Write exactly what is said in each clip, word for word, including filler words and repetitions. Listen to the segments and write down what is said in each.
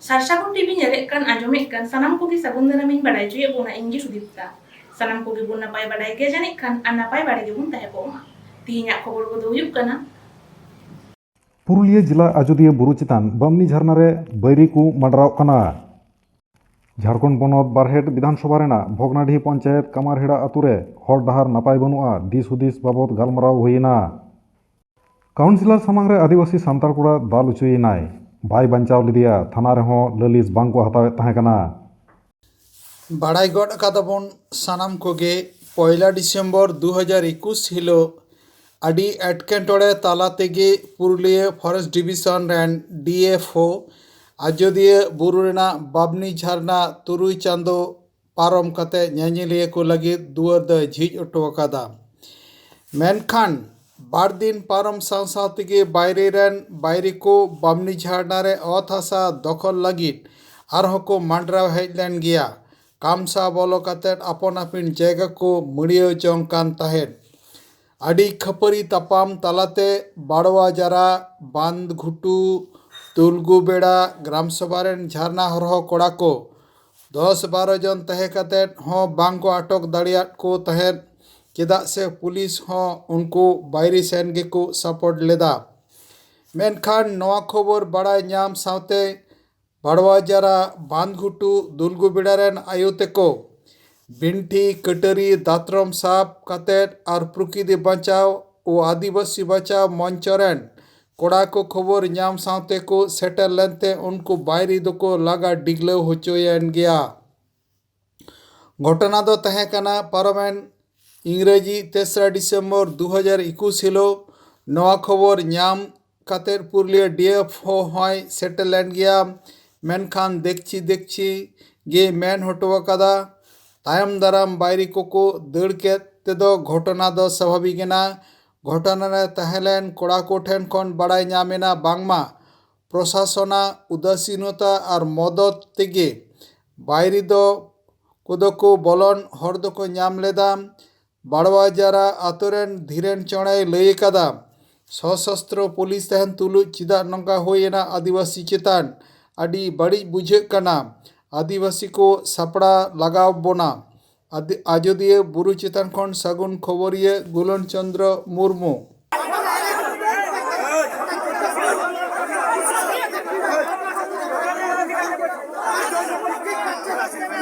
ᱥᱟᱨᱥᱟᱜᱩᱱ TV ᱧᱮᱞᱮᱫ ᱠᱟᱱ, ᱟᱸᱡᱚᱢᱮᱫ ᱠᱟᱱ ᱥᱟᱱᱟᱢ ᱠᱚᱜᱮ ᱥᱟᱹᱜᱩᱱ ᱫᱟᱨᱟᱢᱤᱧ ᱵᱟᱲᱟᱭ ᱦᱚᱪᱚᱭᱮᱫ ᱵᱚᱱᱟ᱾ ᱤᱧ ᱜᱮ ᱥᱩᱫᱤᱯᱛᱟ᱾ ᱥᱟᱱᱟᱢ ᱠᱚᱜᱮ ᱵᱚᱱ ᱱᱟᱯᱟᱭ ᱵᱟᱲᱟᱭ ᱜᱮᱭᱟ ᱡᱟᱹᱱᱤᱡ ᱠᱷᱟᱱ, ᱟᱨ ᱱᱟᱯᱟᱭ ᱵᱟᱲᱟ ᱜᱮᱵᱚᱱ ᱛᱟᱦᱮᱸ ᱠᱚᱜ ᱢᱟ᱾ ᱛᱤᱦᱤᱧᱟᱜ ᱠᱷᱚᱵᱚᱨ ᱠᱚᱫᱚ ᱦᱩᱭᱩᱜ ᱠᱟᱱᱟ᱾ ᱯᱩᱨᱩᱞᱤᱭᱟᱹ ᱡᱮᱞᱟ ᱟᱡᱚᱫᱤᱭᱟᱹ ᱵᱩᱨᱩ ᱪᱮᱛᱟᱱ ᱵᱟᱢᱱᱤ ᱡᱷᱟᱨᱱᱟ ᱨᱮ ᱵᱟᱹᱭᱨᱤ ᱠᱚ ᱢᱟᱰᱨᱟᱣᱜ ᱠᱟᱱᱟ᱾ ᱡᱷᱟᱲᱠᱷᱚᱸᱰ ᱯᱚᱱᱚᱛ ᱵᱟᱨᱦᱮᱴ ᱵᱤᱫᱷᱟᱱᱥᱚᱵᱷᱟ ᱨᱮᱱᱟᱜ ᱵᱷᱚᱜᱽᱱᱟᱰᱤᱦᱤ ᱯᱚᱧᱪᱟᱭᱮᱛ ᱠᱟᱢᱟᱨᱦᱮᱲᱟ ᱟᱛᱳ ᱨᱮ ᱦᱚᱨ ᱰᱟᱦᱟᱨ ᱱᱟᱯᱟᱭ ᱵᱟᱹᱱᱩᱜᱼᱟ, ᱫᱤᱥ ᱦᱩᱫᱤᱥ ᱵᱟᱵᱚᱛ ᱜᱟᱞᱢᱟᱨᱟᱣ ᱦᱩᱭᱮᱱᱟ᱾ ᱠᱟᱣᱩᱱᱥᱤᱞᱚᱨ ᱥᱟᱢᱟᱝ ᱨᱮ ᱟᱹᱫᱤᱵᱟᱹᱥᱤ ᱥᱟᱱᱛᱟᱲ ᱠᱚᱲᱟ ᱫᱟᱞ ᱚᱪᱚᱭᱮᱱᱟᱭ, ᱵᱟᱭ ᱵᱟᱧᱪᱟᱣ ᱞᱮᱫᱮᱭᱟ, ᱛᱷᱟᱱᱟ ᱨᱮᱦᱚᱸ ᱞᱟᱹᱞᱤᱥ ᱵᱟᱝ ᱠᱚ ᱦᱟᱛᱟᱣᱮᱫ ᱛᱟᱦᱮᱸ ᱠᱟᱱᱟ᱾ ᱵᱟᱲᱟᱭ ᱜᱚᱫ ᱟᱠᱟᱫᱟᱵᱚᱱ ᱥᱟᱱᱟᱢ ᱠᱚᱜᱮ, ᱯᱚᱭᱞᱟ ᱰᱤᱥᱮᱢᱵᱚᱨ ᱫᱩ ᱦᱟᱡᱟᱨ ᱮᱠᱩᱥ ᱦᱤᱞᱳᱜ ᱟᱹᱰᱤ ᱮᱴᱠᱮᱴᱚᱬᱮ ᱛᱟᱞᱟ ᱛᱮᱜᱮ ᱯᱩᱨᱩᱞᱤᱭᱟᱹ ᱯᱷᱚᱨᱮᱥᱴ ᱰᱤᱵᱤᱥᱚᱱ ᱨᱮᱱ ᱰᱤ ᱮᱯᱷ ᱳ ᱟᱡᱚᱫᱤᱭᱟᱹ ᱵᱩᱨᱩ ᱨᱮᱱᱟᱜ ᱵᱟᱵᱽᱱᱤ ᱡᱷᱟᱨᱱᱟ ᱛᱩᱨᱩᱭ ᱪᱟᱸᱫᱚ ᱯᱟᱨᱚᱢ ᱠᱟᱛᱮ ᱧᱮᱧᱮᱞᱤᱭᱟᱹ ᱠᱚ ᱞᱟᱹᱜᱤᱫ ᱫᱩᱣᱟᱹᱨ ᱫᱚᱭ ᱡᱷᱤᱡ ᱦᱚᱴᱚ ᱟᱠᱟᱫᱟ᱾ ᱢᱮᱱᱠᱷᱟᱱ ᱵᱟᱨ ᱫᱤᱱ ᱯᱟᱨᱚᱢ ᱥᱟᱶ ᱥᱟᱶ ᱛᱮᱜᱮ ᱵᱟᱭᱨᱤ ᱨᱮᱱ ᱵᱟᱭᱨᱤ ᱠᱚ ᱵᱟᱢᱱᱤ ᱡᱷᱟᱨᱱᱟ ᱨᱮ ᱚᱛ ᱦᱟᱥᱟ ᱫᱚᱠᱷᱚᱞ ᱞᱟᱹᱜᱤᱫ ᱟᱨᱦᱚᱸ ᱠᱚ ᱢᱟᱸᱰᱨᱟᱣ ᱦᱮᱡ ᱞᱮᱱ ᱜᱮᱭᱟ᱾ ᱠᱟᱢᱥᱟ ᱵᱚᱞᱚ ᱠᱟᱛᱮ ᱟᱯᱚᱱ ᱟᱹᱯᱤᱱ ᱡᱟᱭᱜᱟ ᱠᱚ ᱢᱟᱹᱲᱤᱭᱟᱹᱣ ᱡᱚᱝ ᱠᱟᱱ ᱛᱟᱦᱮᱸᱫ᱾ ᱟᱹᱰᱤ ᱠᱷᱟᱹᱯᱟᱹᱨᱤ ᱛᱟᱯᱟᱢ ᱛᱟᱞᱟᱛᱮ ᱵᱟᱲᱣᱟ ᱡᱟᱨᱟ, ᱵᱟᱸᱫᱷ ᱜᱷᱩᱴᱩ, ᱛᱩᱞᱜᱩ ᱵᱮᱲᱟ ᱜᱨᱟᱢ ᱥᱚᱵᱷᱟ ᱨᱮᱱ ᱡᱷᱟᱨᱱᱟ ᱦᱚᱨᱦᱚ ᱠᱚᱲᱟ ᱠᱚ ᱫᱚᱥ ᱵᱟᱨᱚ ᱡᱚᱱ ᱛᱟᱦᱮᱸ ᱠᱟᱛᱮ ᱦᱚᱸ ᱵᱟᱝ ᱠᱚ ᱟᱴᱚᱠ ᱫᱟᱲᱮᱭᱟᱫ ᱠᱚ ᱛᱟᱦᱮᱸᱫ, ᱪᱮᱫᱟᱜ ᱥᱮ ᱯᱩᱞᱤᱥ ᱦᱚᱸ ᱩᱱᱠᱩ ᱵᱟᱭᱨᱤ ᱥᱮᱱ ᱜᱮᱠᱚ ᱥᱟᱯᱳᱨᱴ ᱞᱮᱫᱟ᱾ ᱢᱮᱱᱠᱷᱟᱱ ᱱᱚᱣᱟ ᱠᱷᱚᱵᱚᱨ ᱵᱟᱲᱟᱭ ᱧᱟᱢ ᱥᱟᱶᱛᱮ ᱵᱟᱲᱣᱟ ᱡᱟᱨᱟ, ᱵᱟᱸᱫᱷ ᱜᱷᱩᱴᱩ, ᱫᱩᱞᱜᱩ ᱵᱮᱲᱟ ᱨᱮᱱ ᱟᱭᱳ ᱛᱮᱠᱚ ᱵᱤᱱᱴᱷᱤ, ᱠᱟᱹᱴᱟᱹᱨᱤ, ᱫᱟᱛᱨᱚᱢ ᱥᱟᱵ ᱠᱟᱛᱮ ᱟᱨ ᱯᱨᱚᱠᱤᱛᱤ ᱵᱟᱧᱪᱟᱣ ᱳ ᱟᱹᱫᱤᱵᱟᱹᱥᱤ ᱵᱟᱧᱪᱟᱣ ᱢᱚᱧᱪᱚ ᱨᱮᱱ ᱠᱚᱲᱟ ᱠᱚ ᱠᱷᱚᱵᱚᱨ ᱧᱟᱢ ᱥᱟᱶᱛᱮ ᱠᱚ ᱥᱮᱴᱮᱨ ᱞᱮᱱᱛᱮ ᱩᱱᱠᱩ ᱵᱟᱭᱨᱤ ᱫᱚᱠᱚ ᱞᱟᱜᱟ ᱰᱤᱜᱽᱞᱟᱹᱣ ᱦᱚᱪᱚᱭᱮᱱ ᱜᱮᱭᱟ᱾ ᱜᱷᱚᱴᱚᱱᱟ ᱫᱚ ᱛᱟᱦᱮᱸ ᱠᱟᱱᱟ ᱯᱟᱨᱚᱢᱮᱱ ᱤᱝᱨᱮᱡᱤ ᱛᱮᱥᱨᱟ ᱰᱤᱥᱮᱢᱵᱚᱨ ᱫᱩ ᱦᱟᱡᱟᱨ ᱮᱠᱩᱥ ᱦᱤᱞᱳᱜ᱾ ᱱᱚᱣᱟ ᱠᱷᱚᱵᱚᱨ ᱧᱟᱢ ᱠᱟᱛᱮ ᱯᱩᱨᱩᱞᱤᱭᱟᱹ ᱰᱤ ᱮᱯᱷ ᱳ ᱦᱚᱸᱭ ᱥᱮᱴᱮᱨ ᱞᱮᱱ ᱜᱮᱭᱟ, ᱢᱮᱱᱠᱷᱟᱱ ᱫᱮᱠᱪᱷᱤ ᱫᱮᱠᱪᱷᱤ ᱜᱮ ᱢᱮᱱ ᱦᱚᱴᱚ ᱟᱠᱟᱫᱟ᱾ ᱛᱟᱭᱚᱢ ᱫᱟᱨᱟᱢ ᱵᱟᱭᱨᱤ ᱠᱚᱠᱚ ᱫᱟᱹᱲ ᱠᱮᱫ ᱛᱮᱫᱚ ᱜᱷᱚᱴᱚᱱᱟ ᱫᱚ ᱥᱟᱵᱷᱟᱵᱤᱠ ᱮᱱᱟ᱾ ᱜᱷᱚᱴᱚᱱᱟ ᱨᱮ ᱛᱟᱦᱮᱸ ᱞᱮᱱ ᱠᱚᱲᱟ ᱠᱚ ᱴᱷᱮᱱ ᱠᱷᱚᱱ ᱵᱟᱲᱟᱭ ᱧᱟᱢ ᱮᱱᱟ ᱵᱟᱝᱢᱟ ᱯᱨᱚᱥᱟᱥᱚᱱᱟᱜ ᱩᱫᱟᱥᱤᱱᱚᱛᱟ ᱟᱨ ᱢᱚᱫᱚᱛ ᱛᱮᱜᱮ ᱵᱟᱭᱨᱤ ᱫᱚ ᱠᱚᱫᱚ ᱠᱚ ᱵᱚᱞᱚᱱ ᱦᱚᱨ ᱫᱚᱠᱚ ᱧᱟᱢ ᱞᱮᱫᱟ᱾ ᱵᱟᱲᱣᱟ ᱡᱟᱨᱟ ᱟᱛᱳ ᱨᱮᱱ ᱫᱷᱤᱨᱮᱱ ᱪᱚᱬᱮᱭ ᱞᱟᱹᱭ ᱟᱠᱟᱫᱟ, ᱥᱚᱥᱚᱥᱛᱨᱚ ᱯᱩᱞᱤᱥ ᱛᱟᱦᱮᱱ ᱛᱩᱞᱩᱡ ᱪᱮᱫᱟᱜ ᱱᱚᱝᱠᱟ ᱦᱩᱭ ᱮᱱᱟ ᱟᱹᱫᱤᱵᱟᱹᱥᱤ ᱪᱮᱛᱟᱱ? ᱟᱹᱰᱤ ᱵᱟᱹᱲᱤᱡ ᱵᱩᱡᱷᱟᱹᱜ ᱠᱟᱱᱟ᱾ ᱟᱹᱫᱤᱵᱟᱹᱥᱤ ᱠᱚ ᱥᱟᱯᱲᱟᱣ ᱞᱟᱜᱟᱣ ᱵᱚᱱᱟ᱾ ᱟᱫ-, ᱟᱡᱚᱫᱤᱭᱟᱹ ᱵᱩᱨᱩ ᱪᱮᱛᱟᱱ ᱠᱷᱚᱱ ᱥᱟᱹᱜᱩᱱ ᱠᱷᱚᱵᱚᱨᱤᱭᱟᱹ ᱜᱩᱞᱚᱱ ᱪᱚᱸᱫᱽᱨᱚ ᱢᱩᱨᱢᱩ᱾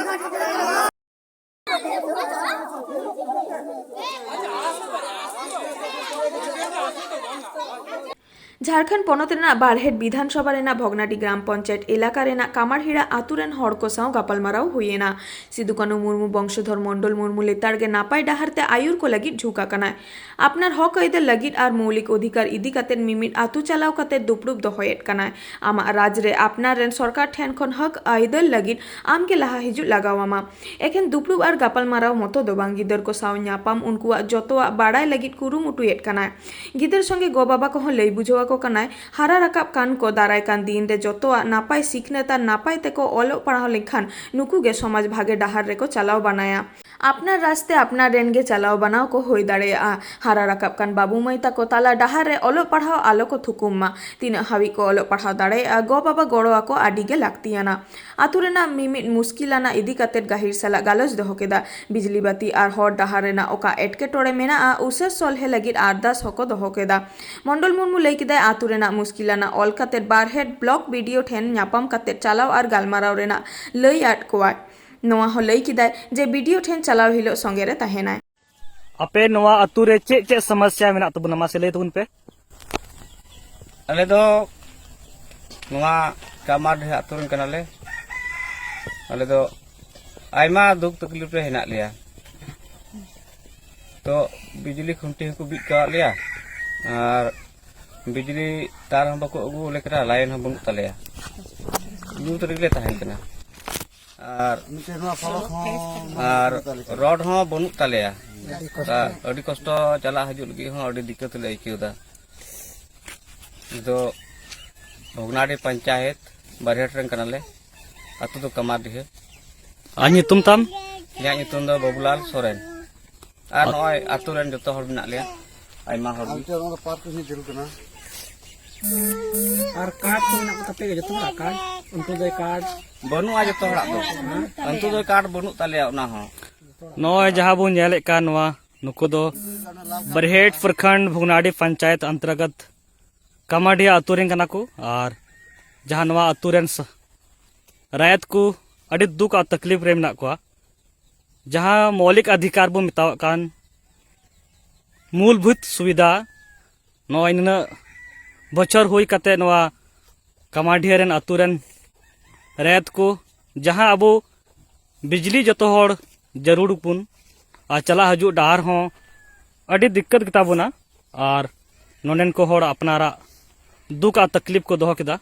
ᱡᱷᱟᱲᱠᱷᱚᱸᱰ ᱯᱚᱱᱚᱛ ᱨᱮᱱᱟᱜ ᱵᱟᱨᱦᱮᱴ ᱵᱤᱫᱷᱟᱱ ᱥᱚᱵᱷᱟ ᱨᱮᱱᱟᱜ ᱵᱷᱚᱜᱽᱱᱟᱰᱤ ᱜᱨᱟᱢ ᱯᱚᱧᱪᱟᱭᱮᱛ ᱮᱞᱟᱠᱟ ᱨᱮᱱᱟᱜ ᱠᱟᱢᱟᱨᱦᱤᱲᱟ ᱟᱛᱩ ᱨᱮᱱ ᱦᱚᱲ ᱠᱚ ᱥᱟᱶ ᱜᱟᱯᱟᱞᱢᱟᱨᱟᱣ ᱦᱩᱭ ᱮᱱᱟ᱾ ᱥᱤᱫᱩ ᱠᱟᱹᱱᱩ ᱢᱩᱨᱢᱩ ᱵᱚᱝᱥᱚᱫᱷᱚᱨ ᱢᱚᱱᱰᱚᱞ ᱢᱩᱨᱢᱩ ᱞᱮᱛᱟᱲ ᱜᱮ ᱱᱟᱯᱟᱭ ᱰᱟᱦᱟᱨ ᱛᱮ ᱟᱹᱭᱩᱨ ᱠᱚ ᱞᱟᱹᱜᱤᱫ ᱡᱷᱩᱸᱠ ᱟᱠᱟᱱᱟᱭ᱾ ᱟᱯᱱᱟᱨ ᱦᱚᱠ ᱟᱹᱭᱫᱟᱹᱨ ᱞᱟᱹᱜᱤᱫ ᱟᱨ ᱢᱳᱣᱞᱤᱠ ᱚᱫᱷᱤᱠᱟᱨ ᱤᱫᱤ ᱠᱟᱛᱮ ᱢᱤᱢᱤᱫ ᱟᱛᱩ ᱪᱟᱞᱟᱣ ᱠᱟᱛᱮ ᱫᱩᱯᱲᱩᱵ ᱫᱚᱦᱚᱭᱮᱫ ᱠᱟᱱᱟᱭ᱾ ᱟᱢᱟᱜ ᱨᱟᱡᱽ ᱨᱮ ᱟᱯᱱᱟᱨ ᱨᱮᱱ ᱥᱚᱨᱠᱟᱨ ᱴᱷᱮᱱ ᱠᱷᱚᱱ ᱦᱚᱠ ᱟᱹᱭᱫᱟᱹᱨ ᱞᱟᱹᱜᱤᱫ ᱟᱢ ᱜᱮ ᱞᱟᱦᱟ ᱦᱤᱡᱩᱜ ᱞᱟᱜᱟᱣ ᱟᱢᱟ᱾ ᱮᱠᱷᱮᱱ ᱫᱩᱯᱲᱩᱵ ᱟᱨ ᱜᱟᱯᱟᱞᱢᱟᱨᱟᱣ ᱢᱚᱛᱚ ᱫᱚ ᱵᱟᱝ, ᱜᱤᱫᱟᱹᱨ ᱠᱚ ᱥᱟᱶ ᱧᱟᱯᱟᱢ, ᱩᱱᱠᱩᱣᱟᱜ ᱡᱚᱛᱚᱣᱟᱜ ᱵᱟᱲᱟᱭ ᱞᱟᱹᱜᱤᱫ ᱠᱩᱨᱩᱢᱩᱴᱩᱭᱮᱫ ᱠᱟᱱᱟᱭ᱾ ᱜᱤᱫᱟᱹᱨ ᱥᱚᱸᱜᱮ ᱜᱚ ᱵᱟᱵᱟ ᱠᱚᱦᱚᱸ ᱞᱟᱹᱭ ᱵᱩᱡᱷᱟᱹᱣ ᱟᱠᱚ ᱠᱟᱱᱟᱭ᱾ ᱦᱟᱨᱟ ᱨᱟᱠᱟᱵ ᱠᱟᱱ ᱠᱚ ᱫᱟᱨᱟᱭ ᱠᱟᱱ ᱫᱤᱱ ᱨᱮ ᱡᱚᱛᱚᱣᱟᱜ ᱱᱟᱯᱟᱭ ᱥᱤᱠᱷᱱᱟᱹᱛ ᱟᱨ ᱱᱟᱯᱟᱭ ᱛᱮᱠᱚ ᱚᱞᱚᱜ ᱯᱟᱲᱦᱟᱣ ᱞᱮᱱᱠᱷᱟᱱ ᱱᱩᱠᱩ ᱜᱮ ᱥᱚᱢᱟᱡᱽ ᱵᱷᱟᱜᱮ ᱰᱟᱦᱟᱨ ᱨᱮᱠᱚ ᱪᱟᱞᱟᱣ ᱵᱟᱱᱟᱭᱟ᱾ ᱟᱯᱱᱟᱨ ᱨᱟᱥᱛᱮ ᱟᱯᱱᱟᱨ ᱨᱮᱱ ᱜᱮ ᱪᱟᱞᱟᱣ ᱵᱟᱱᱟᱣ ᱠᱚ ᱦᱩᱭ ᱫᱟᱲᱮᱭᱟᱜᱼᱟ᱾ ᱦᱟᱨᱟ ᱨᱟᱠᱟᱵ ᱠᱟᱱ ᱵᱟᱹᱵᱩ ᱢᱟᱹᱭ ᱛᱟᱠᱚ ᱛᱟᱞᱟ ᱰᱟᱦᱟᱨ ᱨᱮ ᱚᱞᱚᱜ ᱯᱟᱲᱦᱟᱣ ᱟᱞᱚ ᱠᱚ ᱛᱷᱩᱠᱩᱢ ᱢᱟ᱾ ᱛᱤᱱᱟᱹᱜ ᱦᱟᱹᱵᱤᱡ ᱠᱚ ᱚᱞᱚᱜ ᱯᱟᱲᱦᱟᱣ ᱫᱟᱲᱮᱭᱟᱜᱼᱟ, ᱜᱚ ᱵᱟᱵᱟ ᱜᱚᱲᱚ ᱟᱠᱚ ᱟᱹᱰᱤ ᱜᱮ ᱞᱟᱹᱠᱛᱤᱭᱟᱱᱟ᱾ ᱟᱛᱳ ᱨᱮᱱᱟᱜ ᱢᱤᱢᱤᱫ ᱢᱩᱥᱠᱤᱞ ᱟᱱᱟᱜ ᱤᱫᱤ ᱠᱟᱛᱮ ᱜᱟᱹᱦᱤᱨ ᱥᱟᱞᱟᱜ ᱜᱟᱞᱚᱪ ᱫᱚᱦᱚ ᱠᱮᱫᱟ᱾ ᱵᱤᱡᱽᱞᱤ ᱵᱟᱹᱛᱤ ᱟᱨ ᱦᱚᱨ ᱰᱟᱦᱟᱨ ᱨᱮᱱᱟᱜ ᱚᱠᱟ ᱮᱴᱠᱮᱴᱚᱬᱮ ᱢᱮᱱᱟᱜᱼᱟ, ᱩᱥᱟᱹᱨ ᱥᱚᱞᱦᱮ ᱞᱟᱹᱜᱤᱫ ᱟᱨᱫᱟᱥ ᱦᱚᱸᱠᱚ ᱫᱚᱦᱚ ᱠᱮᱫᱟ᱾ ᱢᱚᱱᱰᱚᱞ ᱢᱩᱨᱢᱩ ᱞᱟᱹᱭ ᱠᱮᱫᱟᱭ, ᱟᱛᱳ ᱨᱮᱱᱟᱜ ᱢᱩᱥᱠᱤᱞ ᱟᱱᱟᱜ ᱚᱞ ᱠᱟᱛᱮ ᱵᱟᱨᱦᱮᱴ ᱵᱞᱚᱠ ᱵᱤ ᱰᱤ ᱳ ᱴᱷᱮᱱ ᱧᱟᱯᱟᱢ ᱠᱟᱛᱮ ᱪᱟᱞᱟᱣ ᱟᱨ ᱜᱟᱞᱢᱟᱨᱟᱣ ᱨᱮᱱᱟᱜ ᱞᱟᱹᱭ ᱟᱫ ᱠᱚᱣᱟᱭ᱾ ᱱᱚᱣᱟ ᱦᱚᱸ ᱞᱟᱹᱭ ᱠᱮᱫᱟᱭ ᱡᱮ ᱵᱤ ᱰᱤ ᱳ ᱴᱷᱮᱱ ᱪᱟᱞᱟᱣ ᱦᱤᱞᱳᱜ ᱥᱚᱸᱜᱮ ᱨᱮ ᱛᱟᱦᱮᱱᱟᱭ᱾ ᱟᱯᱮ ᱱᱚᱣᱟ ᱟᱛᱳ ᱨᱮ ᱪᱮᱫ ᱪᱮᱫ ᱥᱚᱢᱚᱥᱥᱟ ᱢᱮᱱᱟᱜ ᱛᱟᱵᱚᱱᱟ, ᱢᱟᱥᱮ ᱞᱟᱹᱭ ᱛᱟᱵᱚᱱ ᱯᱮ᱾ ᱟᱞᱮ ᱫᱚ ᱱᱚᱣᱟ ᱠᱟᱢᱟᱨᱰᱤᱦᱟ ᱟᱛᱳ ᱨᱮᱱ ᱠᱟᱱᱟᱞᱮ᱾ ᱟᱞᱮ ᱫᱚ ᱟᱭᱢᱟ ᱫᱩᱠ ᱛᱟᱠᱞᱤᱯ ᱨᱮ ᱦᱮᱱᱟᱜ ᱞᱮᱭᱟ᱾ ᱛᱚ ᱵᱤᱡᱽᱞᱤ ᱠᱷᱩᱱᱴᱤ ᱦᱚᱸᱠᱚ ᱵᱤᱫ ᱠᱟᱣᱟᱫ ᱞᱮᱭᱟ, ᱟᱨ ᱵᱤᱡᱽᱞᱤ ᱛᱟᱨ ᱦᱚᱸ ᱵᱟᱠᱚ ᱟᱹᱜᱩ ᱟᱞᱮ ᱠᱟᱱᱟ, ᱞᱟᱭᱤᱱ ᱦᱚᱸ ᱵᱟᱹᱱᱩᱜ ᱛᱟᱞᱮᱭᱟ᱾ ᱧᱩᱛ ᱨᱮᱜᱮ ᱞᱮ ᱛᱟᱦᱮᱱ ᱠᱟᱱᱟ᱾ ᱟᱨ ᱢᱤᱫᱴᱮᱱ ᱱᱚᱣᱟ ᱥᱚᱲᱚᱠ ᱦᱚᱸ ᱟᱨ ᱵᱟᱹᱱᱩᱜ ᱛᱟᱞᱮᱭᱟ᱾ ᱨᱳᱰ ᱦᱚᱸ ᱵᱟᱹᱱᱩᱜ ᱛᱟᱞᱮᱭᱟ᱾ ᱟᱹᱰᱤ ᱠᱚᱥᱴᱚ᱾ ᱟᱹᱰᱤ ᱠᱚᱥᱴᱚ, ᱪᱟᱞᱟᱜ ᱦᱤᱡᱩᱜ ᱞᱟᱹᱜᱤᱫ ᱦᱚᱸ ᱟᱹᱰᱤ ᱫᱤᱠᱠᱟᱛ ᱞᱮ ᱟᱹᱭᱠᱟᱹᱣ ᱮᱫᱟ᱾ ᱱᱤᱛ ᱫᱚ ᱵᱷᱚᱜᱽᱱᱟᱰᱤ ᱯᱚᱧᱪᱟᱭᱮᱛ ᱵᱟᱨᱦᱮᱴ ᱨᱮᱱ ᱠᱟᱱᱟᱞᱮ᱾ ᱟᱹᱛᱩ ᱫᱚ ᱠᱟᱢᱟᱨᱰᱤᱦᱟᱹ᱾ ᱟᱨ ᱧᱩᱛᱩᱢ ᱛᱟᱢ? ᱤᱧᱟᱹᱜ ᱧᱩᱛᱩᱢ ᱫᱚ ᱵᱟᱹᱵᱩᱞᱟᱞ ᱥᱚᱨᱮᱱ᱾ ᱟᱨ ᱱᱚᱜᱼᱚᱭ ᱟᱹᱛᱩ ᱨᱮᱱ ᱡᱚᱛᱚ ᱦᱚᱲ ᱢᱮᱱᱟᱜ ᱞᱮᱭᱟ, ᱟᱭᱢᱟ ᱦᱚᱲ ᱜᱮ᱾ ᱟᱨ ᱠᱟᱨᱰ ᱠᱚ ᱢᱮᱱᱟᱜ ᱠᱚ ᱛᱟᱯᱮ ᱜᱮᱭᱟ ᱡᱚᱛᱚ ᱦᱚᱲᱟᱜ ᱠᱟᱨᱰ? ᱚᱱᱛᱳᱫᱚᱭ ᱠᱟᱨᱰ ᱵᱟᱹᱱᱩᱜᱼᱟ ᱡᱚᱛᱚ ᱦᱚᱲᱟᱜ ᱫᱚ᱾ ᱚᱱᱛᱳᱫᱚᱭ ᱠᱟᱨᱰ ᱵᱟᱹᱱᱩᱜ ᱛᱟᱞᱮᱭᱟ ᱚᱱᱟ ᱦᱚᱸ᱾ ᱱᱚᱜᱼᱚᱭ ᱡᱟᱦᱟᱸ ᱵᱚᱱ ᱧᱮᱞᱮᱫ ᱠᱟᱱ, ᱱᱚᱣᱟ, ᱱᱩᱠᱩ ᱫᱚ ᱵᱟᱨᱦᱮᱴ ᱯᱨᱚᱠᱷᱚᱸᱰ ᱵᱷᱩᱜᱽᱱᱟᱰᱤ ᱯᱚᱧᱪᱟᱭᱮᱛ ᱚᱱᱛᱚᱨᱜᱚᱛ ᱠᱟᱢᱟᱰᱤᱭᱟ ᱟᱹᱛᱩ ᱨᱮᱱ ᱠᱟᱱᱟ ᱠᱚ᱾ ᱟᱨ ᱡᱟᱦᱟᱸ ᱱᱚᱣᱟ ᱟᱹᱛᱩ ᱨᱮᱱ ᱥ-, ᱨᱟᱭᱟᱛ ᱠᱚ ᱟᱹᱰᱤ ᱫᱩᱠ ᱟᱨ ᱛᱟᱠᱞᱤᱯ ᱨᱮ ᱢᱮᱱᱟᱜ ᱠᱚᱣᱟ᱾ ᱡᱟᱦᱟᱸ ᱢᱳᱣᱞᱤᱠ ᱚᱫᱷᱤᱠᱟᱨ ᱵᱚ ᱢᱮᱛᱟᱣᱟᱜ ᱠᱟᱱ, ᱢᱩᱞᱵᱷᱩᱛ ᱥᱩᱵᱤᱫᱷᱟ, ᱱᱚᱜᱼᱚᱭ ᱱᱤᱱᱟᱹᱜ ᱵᱚᱪᱷᱚᱨ ᱦᱩᱭ ᱠᱟᱛᱮ ᱱᱚᱣᱟ ᱠᱟᱢᱟᱰᱤᱭᱟ ᱨᱮᱱ ᱟᱹᱛᱩ ᱨᱮᱱ ᱨᱟᱭᱟᱛ ᱠᱚ, ᱡᱟᱦᱟᱸ ᱟᱵᱚ ᱵᱤᱡᱽᱞᱤ ᱡᱚᱛᱚ ᱦᱚᱲ ᱡᱟᱹᱨᱩᱲ ᱵᱚᱱ, ᱟᱨ ᱪᱟᱞᱟᱜ ᱦᱤᱡᱩᱜ ᱰᱟᱦᱟᱨ ᱦᱚᱸ ᱟᱹᱰᱤ ᱫᱤᱠᱠᱟᱛ ᱜᱮᱛᱟ ᱵᱚᱱᱟ᱾ ᱟᱨ ᱱᱚᱰᱮᱱ ᱠᱚ ᱦᱚᱲ ᱟᱯᱱᱟᱨᱟᱜ ᱫᱩᱠ ᱟᱨ ᱛᱟᱠᱞᱤᱯ ᱠᱚ ᱫᱚᱦᱚ ᱠᱮᱫᱟ᱾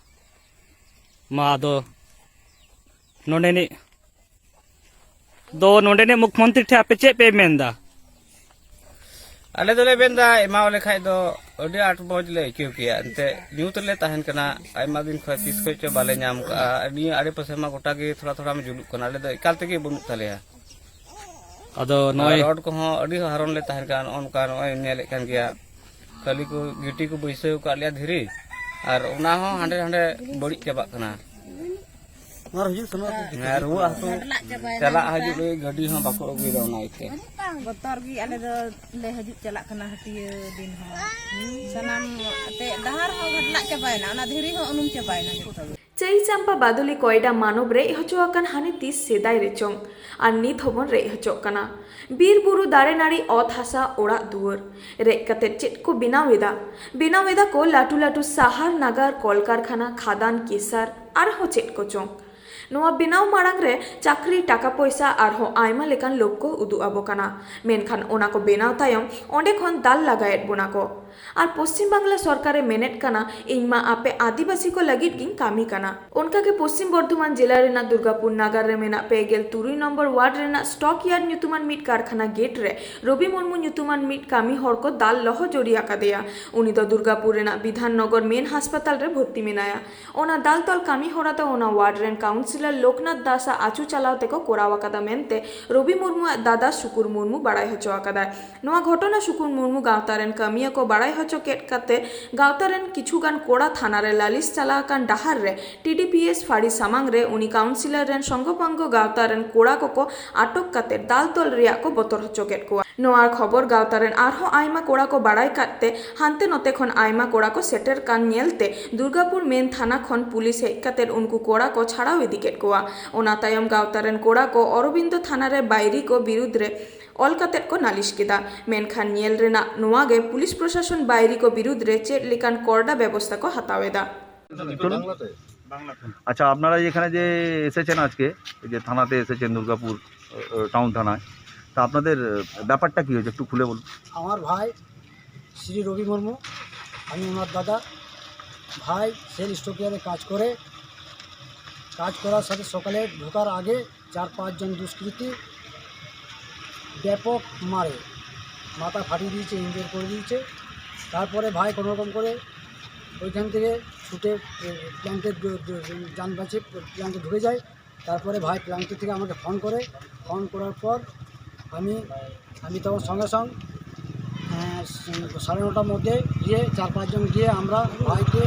ᱢᱟ ᱟᱫᱚ ᱱᱚᱰᱮᱱᱤᱡ ᱫᱚ ᱱᱚᱰᱮᱱᱤᱡ ᱢᱩᱠᱷᱭᱚᱢᱚᱱᱛᱨᱤ ᱴᱷᱮᱱ ᱟᱯᱮ ᱪᱮᱫ ᱯᱮ ᱢᱮᱱᱫᱟ? ᱟᱞᱮ ᱫᱚᱞᱮ ᱢᱮᱱᱫᱟ, ᱮᱢᱟᱣᱟᱞᱮ ᱠᱷᱟᱡ ᱫᱚ ᱟᱹᱰᱤ ᱟᱸᱴ ᱢᱚᱡᱽ ᱞᱮ ᱟᱹᱭᱠᱟᱹᱣ ᱠᱮᱭᱟ᱾ ᱮᱱᱛᱮᱫ ᱧᱩᱛ ᱨᱮᱞᱮ ᱛᱟᱦᱮᱱ ᱠᱟᱱᱟ, ᱟᱭᱢᱟ ᱫᱤᱱ ᱠᱷᱚᱱ ᱛᱤᱥ ᱠᱷᱚᱱ ᱪᱚ ᱵᱟᱞᱮ ᱧᱟᱢ ᱠᱟᱜᱼᱟ᱾ ᱟᱨ ᱱᱤᱭᱟᱹ ᱟᱲᱮ ᱯᱟᱥᱮ ᱢᱟ ᱜᱚᱴᱟ ᱜᱮ ᱛᱷᱚᱲᱟ ᱛᱷᱚᱲᱟ ᱢᱟ ᱡᱩᱞᱩᱜ ᱠᱟᱱᱟ, ᱟᱞᱮ ᱫᱚ ᱮᱠᱟᱞ ᱛᱮᱜᱮ ᱵᱟᱹᱱᱩᱜ ᱛᱟᱞᱮᱭᱟ᱾ ᱟᱫᱚ ᱟᱨ ᱱᱚᱜᱼᱚᱭ ᱨᱚᱰ ᱠᱚᱦᱚᱸ ᱟᱹᱰᱤ ᱦᱟᱨᱚᱱ ᱞᱮ ᱛᱟᱦᱮᱱ ᱠᱟᱱᱟ᱾ ᱱᱚᱜᱼᱚ ᱱᱚᱝᱠᱟ ᱱᱚᱜᱼᱚᱭ ᱧᱮᱞᱮᱫ ᱠᱟᱱ ᱜᱮᱭᱟ, ᱠᱷᱟᱹᱞᱤ ᱠᱚ ᱜᱤᱴᱤ ᱠᱚ ᱵᱟᱹᱭᱥᱟᱹᱣ ᱟᱠᱟᱫ ᱞᱮᱭᱟ ᱫᱷᱤᱨᱤ, ᱟᱨ ᱚᱱᱟ ᱦᱚᱸ ᱦᱟᱸᱰᱮ ᱦᱟᱸᱰᱮ ᱵᱟᱹᱲᱤᱡ ᱪᱟᱵᱟᱜ ᱠᱟᱱᱟ᱾ ᱟᱨ ᱦᱤᱡᱩᱜ ᱥᱮᱱᱚᱜ ᱦᱮᱸ, ᱨᱩᱣᱟᱹᱜ ᱦᱟᱹᱥᱩ ᱪᱟᱞᱟᱜ ᱦᱤᱡᱩᱜ ᱞᱟᱹᱜᱤᱫ ᱜᱟᱹᱰᱤ ᱦᱚᱸ ᱵᱟᱠᱚ ᱟᱹᱜᱩᱭᱮᱫᱟ ᱚᱱᱟ ᱤᱭᱟᱹᱛᱮ᱾ ᱵᱚᱛᱚᱨ ᱜᱮ ᱟᱞᱮ ᱫᱚ ᱞᱮ ᱦᱤᱡᱩᱜ ᱪᱟᱞᱟᱜ ᱠᱟᱱᱟ ᱦᱟᱹᱴᱤᱭᱟᱹ ᱫᱤᱱ ᱦᱚᱸ᱾ ᱥᱟᱱᱟᱢ ᱮᱱᱛᱮᱫ ᱰᱟᱦᱟᱨ ᱦᱚᱸ ᱜᱷᱟᱰᱞᱟᱜ ᱪᱟᱵᱟᱭᱮᱱᱟ, ᱚᱱᱟ ᱫᱷᱤᱨᱤ ᱦᱚᱸ ᱩᱱᱩᱢ ᱪᱟᱵᱟᱭᱮᱱᱟ ᱡᱚᱛᱚ ᱜᱮ᱾ ᱪᱟᱹᱭ ᱪᱟᱢᱯᱟ ᱵᱟᱫᱩᱞᱤ ᱠᱚᱭᱰᱟ ᱢᱟᱱᱚᱵ ᱨᱮᱡ ᱦᱚᱪᱚ ᱟᱠᱟᱱ ᱦᱟᱱᱮ ᱛᱤᱥ ᱥᱮᱫᱟᱭ ᱨᱮᱪᱚᱝ, ᱟᱨ ᱱᱤᱛ ᱦᱚᱸᱵᱚᱱ ᱨᱮᱡ ᱦᱚᱪᱚᱜ ᱠᱟᱱᱟ᱾ ᱵᱤᱨ ᱵᱩᱨᱩ, ᱫᱟᱨᱮ ᱱᱟᱹᱲᱤ, ᱚᱛ ᱦᱟᱥᱟ, ᱚᱲᱟᱜ ᱫᱩᱣᱟᱹᱨ ᱨᱮᱡ ᱠᱟᱛᱮᱫ ᱪᱮᱫ ᱠᱚ ᱵᱮᱱᱟᱣ ᱮᱫᱟ? ᱵᱮᱱᱟᱣ ᱮᱫᱟ ᱠᱚ ᱞᱟᱹᱴᱩ ᱞᱟᱹᱴᱩ ᱥᱟᱦᱟᱨ ᱱᱟᱜᱟᱨ, ᱠᱚᱞᱠᱟᱨᱠᱷᱟᱱᱟ, ᱠᱷᱟᱫᱟᱱ, ᱠᱮᱥᱟᱨ, ᱟᱨᱦᱚᱸ ᱪᱮᱫ ᱠᱚᱪᱚᱝ᱾ ᱱᱚᱣᱟ ᱵᱮᱱᱟᱣ ᱢᱟᱲᱟᱝ ᱨᱮ ᱪᱟᱹᱠᱨᱤ, ᱴᱟᱠᱟ ᱯᱚᱭᱥᱟ ᱟᱨᱦᱚᱸ ᱟᱭᱢᱟ ᱞᱮᱠᱟᱱ ᱞᱳᱵᱷ ᱠᱚ ᱩᱫᱩᱜ ᱟᱵᱚ ᱠᱟᱱᱟ, ᱢᱮᱱᱠᱷᱟᱱ ᱚᱱᱟ ᱠᱚ ᱵᱮᱱᱟᱣ ᱛᱟᱭᱚᱢ ᱚᱸᱰᱮ ᱠᱷᱚᱱ ᱫᱟᱞ ᱞᱟᱜᱟᱭᱮᱫ ᱵᱚᱱᱟ ᱠᱚ᱾ ᱟᱨ ᱯᱚᱥᱪᱤᱢ ᱵᱟᱝᱞᱟ ᱥᱚᱨᱠᱟᱨᱮ ᱢᱮᱱᱮᱫ ᱠᱟᱱᱟ, "ᱤᱧ ᱢᱟ ᱟᱯᱮ ᱟᱹᱫᱤᱵᱟᱹᱥᱤ ᱠᱚ ᱞᱟᱹᱜᱤᱫ ᱜᱤᱧ ᱠᱟᱹᱢᱤ ᱠᱟᱱᱟ᱾" ᱚᱱᱠᱟᱜᱮ ᱯᱚᱥᱪᱤᱢ ᱵᱚᱨᱫᱷᱚᱢᱟᱱ ᱡᱮᱞᱟ ᱨᱮᱱᱟᱜ ᱫᱩᱨᱜᱟᱯᱩᱨ ᱱᱟᱜᱟᱨ ᱨᱮ ᱢᱮᱱᱟᱜ ᱯᱮ ᱜᱮᱞ ᱛᱩᱨᱩᱭ ᱱᱚᱢᱵᱚᱨ ᱣᱟᱨᱰ ᱨᱮᱱᱟᱜ ᱥᱴᱚᱠ ᱭᱟᱨᱰ ᱧᱩᱛᱩᱢᱟᱱ ᱢᱤᱫ ᱠᱟᱨᱠᱷᱟᱱᱟ ᱜᱮᱴ ᱨᱮ ᱨᱚᱵᱤ ᱢᱩᱨᱢᱩ ᱧᱩᱛᱩᱢᱟᱱ ᱢᱤᱫ ᱠᱟᱹᱢᱤ ᱦᱚᱲ ᱠᱚ ᱫᱟᱞ ᱞᱚᱦᱚᱡᱚᱨᱤ ᱟᱠᱟᱫᱮᱭᱟ᱾ ᱩᱱᱤ ᱫᱚ ᱫᱩᱨᱜᱟᱯᱩᱨ ᱨᱮᱱᱟᱜ ᱵᱤᱫᱷᱟᱱ ᱱᱚᱜᱚᱨ ᱢᱮᱱ ᱦᱟᱥᱯᱟᱛᱟᱞ ᱨᱮ ᱵᱷᱚᱨᱛᱤ ᱢᱮᱱᱟᱭᱟ᱾ ᱚᱱᱟ ᱫᱟᱞ ᱛᱚᱞ ᱠᱟᱹᱢᱤ ᱦᱚᱨᱟ ᱫᱚ ᱚᱱᱟ ᱣᱟᱨᱰ ᱨᱮᱱ ᱠᱟᱣᱩᱱᱥᱤᱞᱚᱨ ᱞᱳᱠᱱᱟᱛᱷ ᱫᱟᱥ ᱟᱜ ᱟᱹᱪᱩ ᱪᱟᱞᱟᱣ ᱛᱮᱠᱚ ᱠᱚᱨᱟᱣ ᱟᱠᱟᱫᱟ ᱢᱮᱱᱛᱮ ᱨᱚᱵᱤ ᱢᱩᱨᱢᱩ ᱟᱜ ᱫᱟᱫᱟ ᱥᱩᱠᱩᱨ ᱢᱩᱨᱢᱩ ᱵᱟᱲᱟᱭ ᱦᱚᱪᱚ ᱟᱠᱟᱫᱟᱭ᱾ ᱱᱚᱣᱟ ᱜᱷᱚᱴᱚᱱᱟ ᱥᱩᱠᱩᱨ ᱢᱩᱨᱢᱩ ᱜᱟᱶᱛᱟ ᱨᱮᱱ ᱠᱟᱹᱢᱤᱭᱟᱹ ᱠᱚ ᱵᱟᱲᱟᱭ ᱵᱟᱲᱟᱭ ᱦᱚᱪᱚ ᱠᱮᱫ ᱠᱟᱛᱮ ᱜᱟᱶᱛᱟ ᱨᱮᱱ ᱠᱤᱪᱷᱩ ᱜᱟᱱ ᱠᱚᱲᱟ ᱛᱷᱟᱱᱟ ᱨᱮ ᱞᱟᱹᱞᱤᱥ ᱪᱟᱞᱟᱣ ᱟᱠᱟᱱ ᱰᱟᱦᱟᱨ ᱨᱮ ᱴᱤᱰᱤᱯᱤᱮᱥ ᱯᱷᱟᱹᱲᱤ ᱥᱟᱢᱟᱝ ᱨᱮ ᱩᱱᱤ ᱠᱟᱣᱩᱱᱥᱤᱞᱚᱨ ᱨᱮᱱ ᱥᱚᱝᱜᱚᱯᱟᱝᱜᱚ ᱜᱟᱶᱛᱟ ᱨᱮᱱ ᱠᱚᱲᱟ ᱠᱚᱠᱚ ᱟᱴᱚᱠ ᱠᱟᱛᱮ ᱫᱟᱞ ᱛᱚᱞ ᱨᱮᱭᱟᱜ ᱠᱚ ᱵᱚᱛᱚᱨ ᱦᱚᱪᱚ ᱠᱮᱫ ᱠᱚᱣᱟ᱾ ᱱᱚᱣᱟ ᱠᱷᱚᱵᱚᱨ ᱜᱟᱶᱛᱟ ᱨᱮᱱ ᱟᱨᱦᱚᱸ ᱟᱭᱢᱟ ᱠᱚᱲᱟ ᱠᱚ ᱵᱟᱲᱟᱭ ᱠᱟᱫ ᱛᱮ ᱦᱟᱱᱛᱮ ᱱᱚᱛᱮ ᱠᱷᱚᱱ ᱟᱭᱢᱟ ᱠᱚᱲᱟ ᱠᱚ ᱥᱮᱴᱮᱨ ᱠᱟᱱ ᱧᱮᱞ ᱛᱮ ᱫᱩᱨᱜᱟᱯᱩᱨ ᱢᱮᱱ ᱛᱷᱟᱱᱟ ᱠᱷᱚᱱ ᱯᱩᱞᱤᱥ ᱦᱮᱡ ᱠᱟᱛᱮ ᱩᱱᱠᱩ ᱠᱚᱲᱟ ᱠᱚ ᱪᱷᱟᱲᱟᱣ ᱤᱫᱤ ᱠᱮᱫ ᱠᱚᱣᱟ᱾ ᱚᱱᱟ ᱛᱟᱭᱚᱢ ᱜᱟᱶᱛᱟ ᱨᱮᱱ ᱠᱚᱲᱟ ᱠᱚ ᱚᱨᱚᱵᱤᱱᱫᱚ ᱛᱷᱟᱱᱟ ᱨᱮ ᱵᱟᱭᱨᱤ ᱠᱚ ᱵᱤᱨᱩᱫᱽ ᱨᱮ ᱚᱞ ᱠᱟᱛᱮ ᱠᱚ ᱱᱟᱞᱤᱥ ᱠᱮᱫᱟ᱾ ᱢᱮᱱᱠᱷᱟᱱ ᱧᱮᱞ ᱨᱮᱱᱟᱜ ᱱᱚᱣᱟ ᱜᱮ ᱯᱩᱞᱤᱥ ᱯᱨᱚᱥᱟᱥᱚᱱ ᱵᱟᱭᱨᱤ ᱠᱚ ᱵᱤᱨᱩᱫᱽ ᱨᱮ ᱪᱮᱫ ᱞᱮᱠᱟᱱ ᱠᱚᱨᱰᱟ ᱵᱮᱵᱚᱥᱛᱷᱟ ᱠᱚ ᱦᱟᱛᱟᱣ ᱮᱫᱟ᱾ আচ্ছা, আপনারা এখানে যে এসেছেন আজকে, এই যে থানাতে এসেছেন দুর্গাপুর, আহ, টাউন থানায়, তা আপনাদের, আহ, ব্যাপারটা কি হয়েছে একটু খুলে বলুন। আমার ভাই শ্রী রবি মুর্মু, আমি ওনার দাদা। ভাই সেল স্টোকইয়ার্ডে কাজ করে, কাজ করার সাথে সকালে ঢোকার আগে চার পাঁচজন দুষ্কৃতী ব্যাপক মারে, মাথা ফাটিয়ে দিয়েছে, ইনজুর করে দিয়েছে। তারপরে ভাই কোনো রকম করে ওইখান থেকে ছুটে, এ, প্ল্যান্টের দ-, দ-, যান বাঁচিয়ে প্ল্যান্টে ঢুকে যায়। তারপরে ভাই প্ল্যান্টের থেকে আমাকে ফোন করে, ফোন করার পর আমি, আমি তখন সঙ্গে সঙ্গে, আহ, সাড়ে নটার মধ্যে গিয়ে, চার পাঁচজন গিয়ে আমরা ভাইকে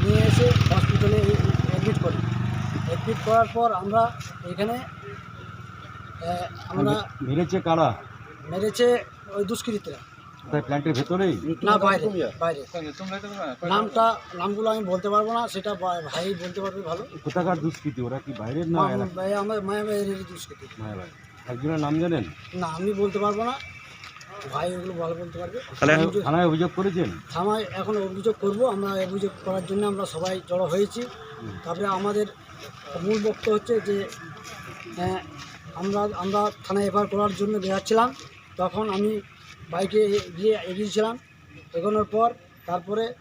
নিয়ে এসে হসপিটালে অ্যাডমিট করি। অ্যাডমিট করার পর আমরা এখানে, আহ, আমরা মেরেছে কারা? মেরেছে ওই দুষ্কৃতীরা। কোথায়, প্ল্যান্টের ভেতরেই? না, বাইরে, বাইরে। নামটা, নামগুলো আমি বলতে পারবো না, সেটা বা-, ভাই বলতে পারবে ভালো। কোথাকার দুষ্কৃতী? ওরা কি বাইরের না এলাকার? ভাই, আমার মায়াবাড়ির দুষ্কৃতী। মায়াবাড়ি। একজনের নাম জানেন? না, আমি বলতে পারবো না, ভাই ওগুলো ভালো বলতে পারবে। তাহলে থানায়, থানায় অভিযোগ করেছেন? থানায় এখন অভিযোগ করব আমরা, অভিযোগ করার জন্য আমরা সবাই জড়ো হয়েছি। হুম। তারপরে আমাদের মূল বক্তব্য হচ্ছে যে, আহ, আমরা, আমরা থানায় এফআইআর করার জন্য বেরাচ্ছিলাম, তখন আমি বাইকে এ-, গিয়ে এগিয়েছিলাম। এগোনোর পর তারপরে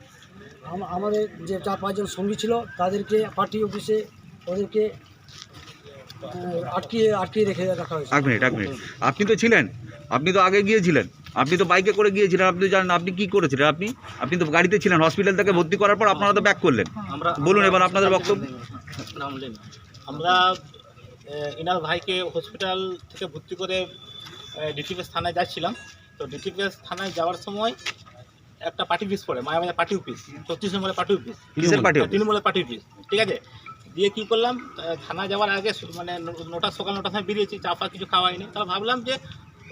আম-, আমাদের যে চার পাঁচজন সঙ্গী ছিল, তাদেরকে পার্টি অফিসে ওদেরকে, আহ, আটকিয়ে, আটকিয়ে রেখে রাখা হয়েছে। এক মিনিট, এক মিনিট। আপনি তো ছিলেন, আপনি তো আগে গিয়েছিলেন, আপনি তো বাইকে করে গিয়েছিলেন, আপনি তো জানেন, আপনি কি করেছিলেন? আপনি, আপনি তো গাড়িতে ছিলেন, হসপিটাল থেকে ভর্তি করার পর আপনারা তো ব্যাক করলেন। আমরা বলুন এবার আপনাদের বক্তব্য। আমরা, এ, এনার ভাইকে হসপিটাল থেকে ভর্তি করে, এ, ডিটিপিএস থানায় যাচ্ছিলাম। তো ডিটিপিএস থানায় যাওয়ার সময় একটা পার্টি অফিস পড়ে, মায়াবাজার পার্টি অফিস, ছত্রিশ নম্বরের পার্টি অফিস। কিসের পার্টি অফিস? তৃণমূলের পার্টি অফিস। ঠিক আছে, দিয়ে কি করলাম, আহ, থানা যাওয়ার আগে সু- মানে ন- নটা, সকাল নটার সময় বেরিয়েছি, চা ফা কিছু খাওয়া হয়নি। তাহলে ভাবলাম যে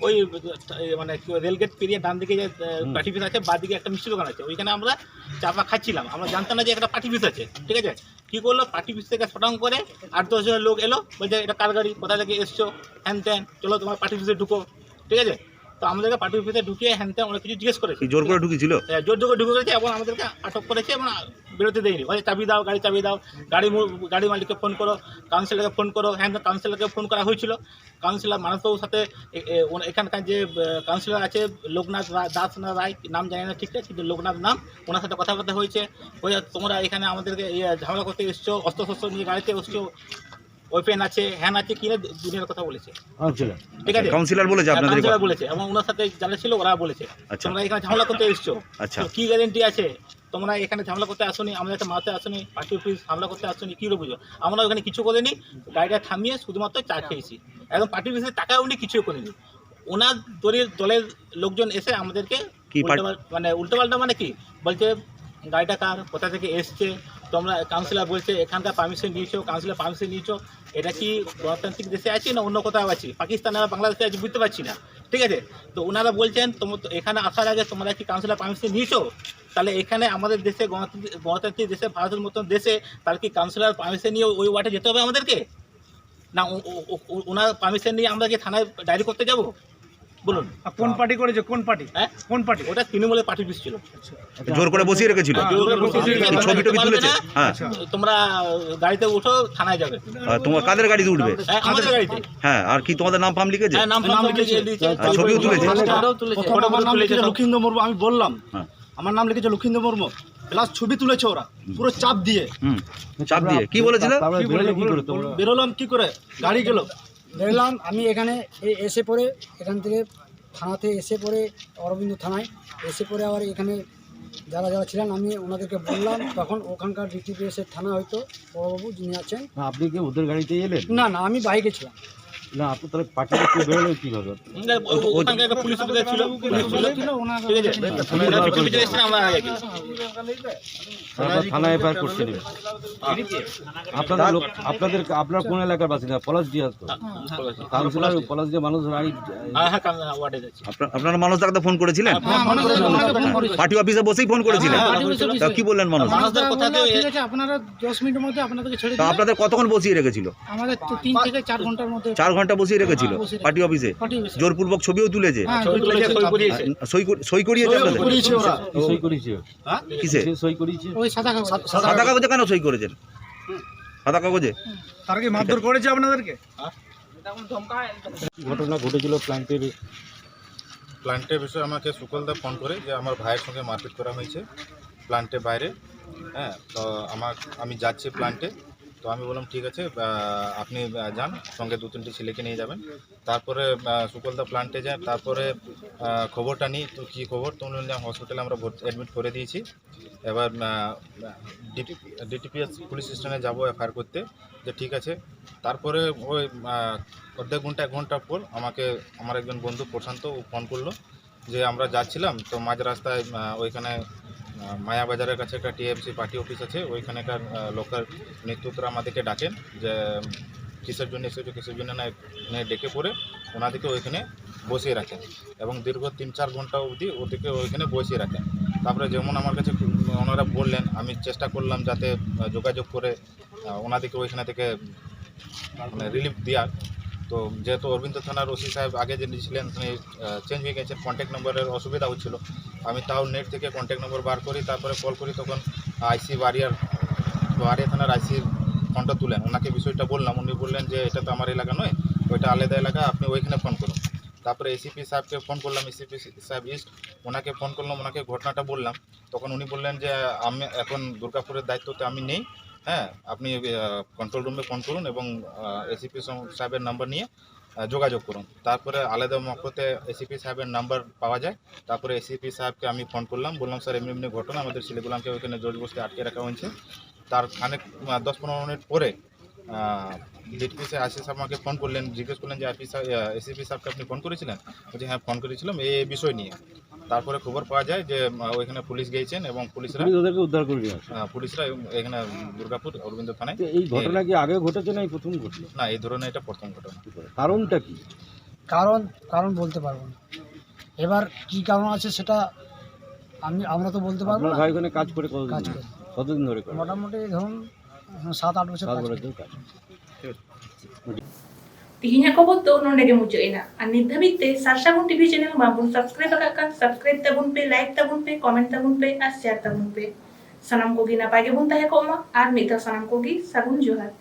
ওই, আহ, মানে কি, রেলগেট পেরিয়ে ডান দিকে যে, আহ, হুম। পার্টি অফিস আছে, বাঁ দিকে একটা মিষ্টি দোকান আছে, ওইখানে আমরা চা ফা খাচ্ছিলাম। আমরা জানতাম না যে একটা পার্টি অফিস আছে। ঠিক আছে, কি করলো, পার্টি অফিস থেকে ছটাং করে আট দশ জন লোক এলো, বলছে, "এটা কার গাড়ি, কোথা থেকে এসছো, হ্যান ত্যান, চলো তোমার পার্টি অফিসে ঢুকো।" ঠিক আছে, তো আমাদেরকে পার্টি অফিসে ঢুকিয়ে হ্যান ত্যান অনেক কিছু জিজ্ঞেস করেছে। কি জোর করে ঢুকেছিল? হ্যাঁ, জোর জোর করে ঢুকে গেছে এবং আমাদেরকে আটক করেছে এবং বেরোতে দেয়নি। বলে, "চাবি দাও, গাড়ি চাবি দাও, গাড়ি মু- গাড়ি মালিককে ফোন করো, কাউন্সিলরকে ফোন করো।" হ্যান, কাউন্সিলরকে ফোন করা হয়েছিল। কাউন্সিলর মানসবাবুর সাথে এ- এ- ওন- এখানকার যে আহ, কাউন্সিলর আছে, লোকনাথ রা- দাস না রায়, নাম জানি না ঠিকঠাক, কিন্তু লোকনাথ নাম, ওনার সাথে কথাবার্তা হয়েছে। "ওই তোমরা এখানে আমাদেরকে ইয়ে ঝামেলা করতে এসছো, অস্ত্র শস্ত্র নিয়ে গাড়িতে এসছো, ওপেন আছে, হ্যান আছে, কিনে দুনিয়ার কথা বলেছে।" আচ্ছা। ঠিক আছে, কাউন্সিলর বলেছে আপনাদের? কাউন্সিলর বলেছে এবং ওনার সাথে যারা ছিল ওরা বলেছে, আচ্ছা। "তোমরা এখানে ঝামেলা করতে এসছো, আচ্ছা। তো কি গ্যারেন্টি আছে? তোমরা এখানে ঝামেলা করতে আসোনি, আমাদের একটা মারতে আসোনি, পার্টি অফিস হামলা করতে আসোনি, কী করে বুঝো?" আমরা ওখানে কিছু করিনি, গাড়িটা থামিয়ে শুধুমাত্র চা খেয়েছি। একদম পার্টি অফিসের টাকা উনি কিছু করেনি। ওনার দলের দলের লোকজন এসে আমাদেরকে কি পার- উল্টোপাল- মানে উল্টোপাল্টা মানে কি বলছে, "গাড়িটা কার, কোথা থেকে এসছে?" তোমরা, কাউন্সিলর বলছে, "এখানকার পারমিশন নিয়েছো, কাউন্সিলর পারমিশন নিয়েছো, এটা কি গণতান্ত্রিক দেশে আছি না অন্য কোথাও আছি, পাকিস্তান আর বাংলাদেশে আছি, বুঝতে পারছি না।" ঠিক আছে, তো ওনারা বলছেন, "তোমরা তো এখানে আসার আগে তোমরা কি কাউন্সিলর পারমিশন নিয়েছো? তাহলে এখানে আমাদের দেশে গণতান্ত্রিক, গণতান্ত্রিক দেশে, ভারতের মতন দেশে, তাহলে কি কাউন্সিলর পারমিশন নিয়ে ওই ওয়ার্ডে যেতে হবে আমাদেরকে? না, ও- ও- ও- ও- ওনার পারমিশন নিয়ে আমরা কি থানায় ডায়েরি করতে যাব? বলুন।" আর কোন পার্টি করেছে? কোন পার্টি? হ্যাঁ? কোন পার্টি? ওটা তৃণমূলের পার্টি অফিস ছিল। জোর করে বসিয়ে রেখেছিল? জোর করে বসিয়ে রেখেছিল। ছবি টবি তুলেছে? হ্যাঁ। "তোমরা গাড়িতে উঠো, থানায় যাবে।" আর তোমার কাদের গাড়িতে উঠবে? হ্যাঁ, আমাদের গাড়িতে। হ্যাঁ, আর কি তোমাদের নাম ফাম লিখেছে? হ্যাঁ, নাম ফাম লিখে দিয়েছে। আর ছবিও তুলেছে? ফটো ফটো তুলেছে। প্রথমে আমার নাম লিখেছে লক্ষিন্দ্র মুর্মু, আমি বললাম, হ্যাঁ। আমার নাম লিখেছে লক্ষিন্দ্র মুর্মু, প্লাস ছবি তুলেছে ওরা পুরো চাপ দিয়ে। হুম। চাপ দিয়ে কি বলেছিল? তারপরে বেরোলে কি করে তোমরা? বেরোলাম কি করে? গাড়ি গেল। বেরোলাম আমি এখানে, এ- এসে পরে এখান থেকে থানাতে এসে পরে, অরবিন্দ থানায় এসে পরে আবার এখানে যারা যারা ছিলেন আমি ওনাদেরকে বললাম, তখন ওখানকার ডিটিপিএস এর থানা হয়তো বড়বাবু যিনি আছেন। না, আপনি কি ওদের গাড়িতে এলেন? না না, আমি বাইকে ছিলাম। না, আপনি তাহলে পার্টিতে কেউ বেরোলেন কিভাবে? ওখানকার একটা পুলিশ অফিসার ছিল, পুলিশ ছিল, ঠিক আছে? পুলিশ অফিসার এসেছিলেন, আমরা আগে গেছি। আপনারা থানায় এফআইআর করছেন? আপনাদের লোক, আপনাদের, আপনারা কোন এলাকার বাসিন্দা? পলাশডিহা তো। কাউন্সিলর পলাশডিহা মানুষ রাই- হ্যাঁ, হ্যাঁ, কাউন্সিলর ওয়ার্ডে যাচ্ছি। আপনার, আপনারা মানুষ দাকে ফোন করেছিলেন? হ্যাঁ, মানুষ ওনাকে ফোন করেছিল। পার্টি অফিসে বসেই ফোন করেছিলেন? হ্যাঁ, পার্টি অফিসে তা বসেই। কি বললেন মানুষ? মানুষ বললো, ঠিক আছে, আপনারা দশ মিনিটের মধ্যে আপনাদেরকে ছেড়ে তা দিন। আপনাদের কতক্ষণ বসিয়ে রেখেছিল? আমাদের তো তিন থেকে চার ঘন্টার মধ্যে। চার ঘন্টা বসিয়ে রেখেছিল হ্যাঁ, বসিয়ে রেখেছিল। পার্টি অফিসে? পার্টি অফিসে। জোরপূর্বক ছবিও তুলেছে? হ্যাঁ, ছবি তুলেছে, সই করিয়েছে। সই করি-, সই করিয়েছে আপনাদের? করিয়েছে ওরা। কি সই করিয়েছে? হ্যাঁ? কিসে? সে সই করিয়েছে? ওই সাদা কাগজ। সাদা কাগজে কেন সই করেছেন? সাদা কাগজে? তারা কি মারধর করেছে আপনাদেরকে? ঘটনা ঘটেছিল প্ল্যান্টের? প্ল্যান্টের বিষয়ে আমাকে সুকলদা ফোন করে যে আমার ভাইয়ের সঙ্গে মারপিট করা হয়েছে প্ল্যান্টের বাইরে। হ্যাঁ, তো আমার, আমি যাচ্ছি প্ল্যান্টে। তো আমি বললাম, "ঠিক আছে, আহ, আপনি, আহ, যান, সঙ্গে দু তিনটে ছেলেকে নিয়ে যাবেন।" তারপরে, আহ, সুকলদা প্ল্যান্টে যায়, তারপরে, আহ, খবরটা নিই, "তো কী খবর?" তো উনি বললেন, "হসপিটালে আমরা ভর্তি, অ্যাডমিট করে দিয়েছি।" এবার, আহ, ডিটি-, ডিটিপিএস পুলিশ স্টেশনে যাবো এফআইআর করতে, যে ঠিক আছে। তারপরে ওই, আহ, অর্ধেক ঘন্টা, এক ঘন্টা পর আমাকে আমার একজন বন্ধু প্রশান্ত, ও ফোন করলো যে আমরা যাচ্ছিলাম, তো মাঝ রাস্তায়, আহ, ওইখানে, আহ, মায়াবাজারের কাছে একটা টিএমসি পার্টি অফিস আছে, ওইখানকার, আহ, লোকাল নেতৃত্বরা আমাদেরকে ডাকেন যে, উম, কিসের জন্য এসেছো, কিসের জন্য না, এখানে ডেকে পড়ে ওনাদেরকে ওইখানে বসিয়ে রাখেন এবং দীর্ঘ তিন চার ঘন্টা অবধি ওদেরকে ওইখানে বসিয়ে রাখেন। তারপরে যেমন আমার কাছে ওনারা বললেন, আমি চেষ্টা করলাম যাতে, আহ, যোগাযোগ করে, আহ, ওনাদেরকে ওইখানে থেকে, মানে, রিলিফ দেওয়ার। তো যেহেতু অরবিন্দ থানার ওসি সাহেব আগে যিনি ছিলেন, তিনি, আহ, চেঞ্জ হয়ে গেছেন, কন্ট্যাক্ট নম্বরের অসুবিধা হচ্ছিল। আমি তাও নেট থেকে কন্ট্যাক্ট নম্বর বার করি, তারপরে কল করি, তখন আইসি বারিয়ার, বারিয়া থানার আইসির ফোনটা তুলেন, ওনাকে বিষয়টা বললাম। উনি বললেন যে, "এটা তো আমার এলাকা নয়, ওইটা আলাদা এলাকা, আপনি ওইখানে ফোন করুন।" তারপরে এসিপি সাহেবকে ফোন করলাম, এসিপি সাহেব ইস্ট, ওনাকে ফোন করলাম, ওনাকে ঘটনাটা বললাম। তখন উনি বললেন যে, "আমি এখন দুর্গাপুরের দায়িত্বতে আমি নেই, হ্যাঁ, আপনি, আহ, কন্ট্রোল রুমে ফোন করুন এবং, আহ, এসিপি সম-, সাহেবের নাম্বার নিয়ে, আহ, যোগাযোগ করুন।" তারপরে আলাদা মক্কতে এসিপি সাহেবের নাম্বার পাওয়া যায়। তারপরে এসিপি সাহেবকে আমি ফোন করলাম, বললাম, "স্যার, এমনি এমনি ঘটনা, আমাদের ছেলেগুলোকে ওইখানে জোর জবরদস্তি আটকে রাখা হয়েছে।" তার খানিক, আহ, দশ পনেরো মিনিট পরে ডিটিপি স্যার আশিস শর্মাকে ফোন করলেন, জিজ্ঞেস করলেন যে আরপি স্যার, এসিপি স্যারকে আপনি ফোন করেছিলেন? বলছে, "হ্যাঁ, ফোন করেছিলাম এই বিষয় নিয়ে।" তারপরে খবর পাওয়া যায় যে আহ, ওইখানে পুলিশ গিয়েছেন এবং পুলিশরা পুলিশ ওদেরকে উদ্ধার করে নিয়ে আসে। আহ, পুলিশরা এখানে দুর্গাপুর অরবিন্দ থানায় তো এই নিয়ে ঘটনা এলেন। কি আগে ঘটেছে না এই প্রথম ঘটলো? না, এই ধরনের এটা প্রথম ঘটনা। কারণটা কি? কারণ কারণ বলতে পারবো না। এবার কি কারণ আছে সেটা আমি আমরা তো বলতে পারবো আপনার না। ভাই ওখানে কাজ করে কতদিন? কাজ করে। কতদিন ধরে করে? মোটামুটি ধরুন সাত আট বছর সাত কাজ বছর করে। ধরে কাজ। ᱛᱮᱦᱮᱧᱟᱜ ᱠᱷᱚᱵᱚᱨ ᱫᱚ ᱱᱚᱰᱮ ᱜᱮ ᱢᱩᱪᱟᱹᱫ ᱮᱱᱟ᱾ ᱟᱨ ᱱᱤᱛ ᱫᱷᱟᱹᱵᱤᱡ ᱛᱮ ᱥᱟᱨᱥᱟᱜᱩᱱ ᱴᱤᱵᱷᱤ ᱪᱮᱱᱮᱞ ᱵᱟᱝᱵᱚᱱ ᱥᱟᱵᱥᱠᱨᱟᱭᱤᱵ ᱟᱠᱟᱫ ᱠᱷᱟᱱ ᱥᱟᱵᱥᱠᱨᱟᱭᱤᱵ ᱛᱟᱵᱚᱱ ᱯᱮ, ᱞᱟᱭᱤᱠ ᱛᱟᱵᱚᱱ ᱯᱮ, ᱠᱚᱢᱮᱱᱴ ᱛᱟᱵᱚᱱ ᱯᱮ ᱟᱨ ᱥᱮᱭᱟᱨ ᱛᱟᱵᱚᱱ ᱯᱮ᱾ ᱥᱟᱱᱟᱢ ᱠᱚᱜᱮ ᱱᱟᱯᱟᱭ ᱜᱮᱵᱚᱱ ᱛᱟᱦᱮᱸ ᱠᱚᱜ ᱢᱟ᱾ ᱟᱨ ᱢᱤᱫ ᱫᱷᱟᱣ ᱥᱟᱱᱟᱢ ᱠᱚᱜᱮ ᱥᱟᱹᱜᱩᱱ ᱡᱚᱦᱟᱨ᱾